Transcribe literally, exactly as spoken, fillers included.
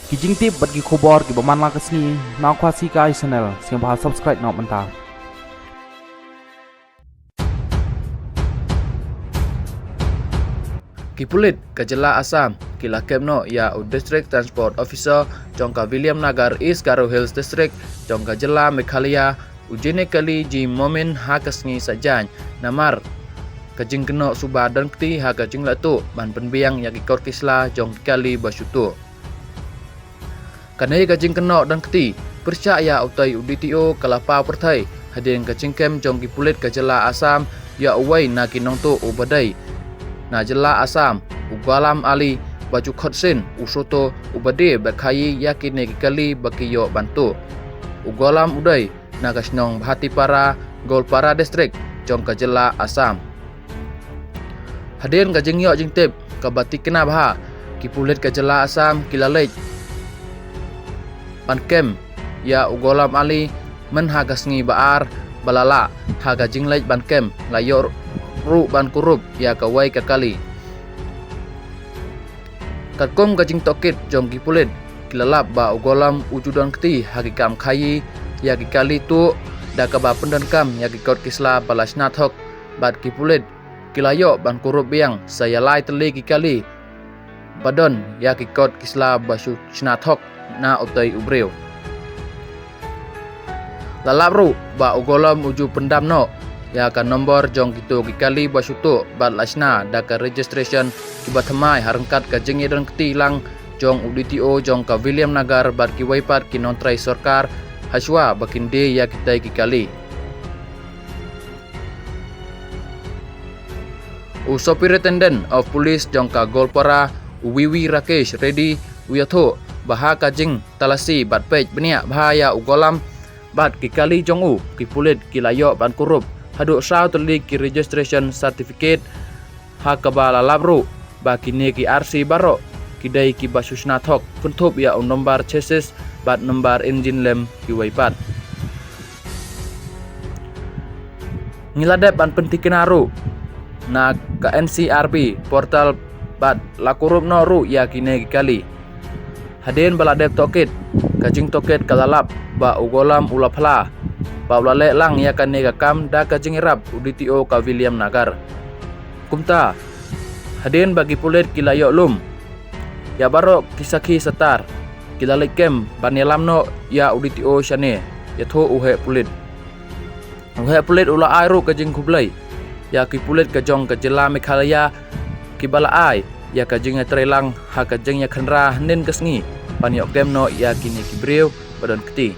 Ki jingtip bad ki khubor kiba man la ka sngi na Khasi Kai Channel, sngewbha subscribe noh mynta. Ki pulit ka jylla Assam ki la kem noh ïa u District Transport Officer jong ka Williamnagar, East Garo Hills District jong ka jylla Meghalaya, u Jinekali G Momin ha ka sngi Saitjaiñ, namar ka jingkynnoh suba don kti ha ka jingleh tuh ban pynbiang ïa ki kot ki sla jong ki kali ba shu tuh. Kane ka jingkynnoh don kti pyrshah ïa utei u D T O ka la paw pyrthei hadien ka jingkem jong ki pulit ka jylla Assam ïa uwei na ki nongtuh uba dei na jylla Assam, u Ghulam Ali, ba ju khot sien u Soto, uba die bad khaïi ïa kine ki kali ba ki ïoh ban tuh. U Ghulam u dei na ka shnong Bhatipara, Goalpara District jong ka jylla Assam. Hadien ka jingïoh jingtip kaba thikna bha, ki pulit ka jylla Assam ki la leit ban kem ïa u Ghulam Ali myn ha ka sngi ba ar ba la lah. Ha ka jingleit ban kem la ïoh ruh ban kurup ïa kawei ka kali. Katkum ka jingtohkit jong ki pulit, ki la lap ba u Ghulam u ju don kti ha ki kam khaïi ïa ki kali tuh, da kaba pyndonkam ïa ki kot ki sla ba la shna thok, bad ki pulit ki la ïoh ban kurup biang sa ïa lai tylli ki kali ba don ïa ki kot ki sla ba shu shna thok na utei u briew. La lap ruh ba u Ghulam u ju pyndam noh ïa ka nombor jong kito ki kali ba shu tuh bad la shna da ka registration kiba thymmai ha ryngkat ka jingïadon kti lang jong u D T O jong ka Williamnagar bad kiwei pat ki nongtrei sorkar hashwa ba kin die ïa kitei ki kali. U Superintendent of Police jong ka Goalpara, u V V Rakesh Reddy, u ïathuh ba ha ka jingtalasi bad peit bniah bha ïa u Ghulam bad ki kali jong u, ki pulit ki la ïoh ban kurup haduh saw tylli ki registration certificate, ha kaba la lap ruh ba kine ki R C baroh ki dei kiba shu shna thok, kynthup ïa u nombar chassis bad nombar engine lem kiwei pat. Ngi la dep ban pynthikna ruh na ka N C R B portal bad la kurup noh ruh ïa kine ki kali. Hadien ba la dep tohkit, ka jingtohkit ka la lap ba u Ghulam u la phla ba u la leh lang ïa kane ka kam da ka jingïarap u D T O ka Williamnagar. Kumta, hadien ba ki pulit ki la ïoh lum ïa baroh ki sakhi satar, ki la leit kem ban ïalam noh ïa u D T O shane, ïathuh u heh pulit. U heh pulit u la ai ruh ka jingkhublei ïa ki pulit ka jong ka jylla Meghalaya kiba la ai ïa ka jingïatreilang ha ka jingïakhynra hynnin ka sngi ban ïoh kem noh ïa kine ki briew ba don kti.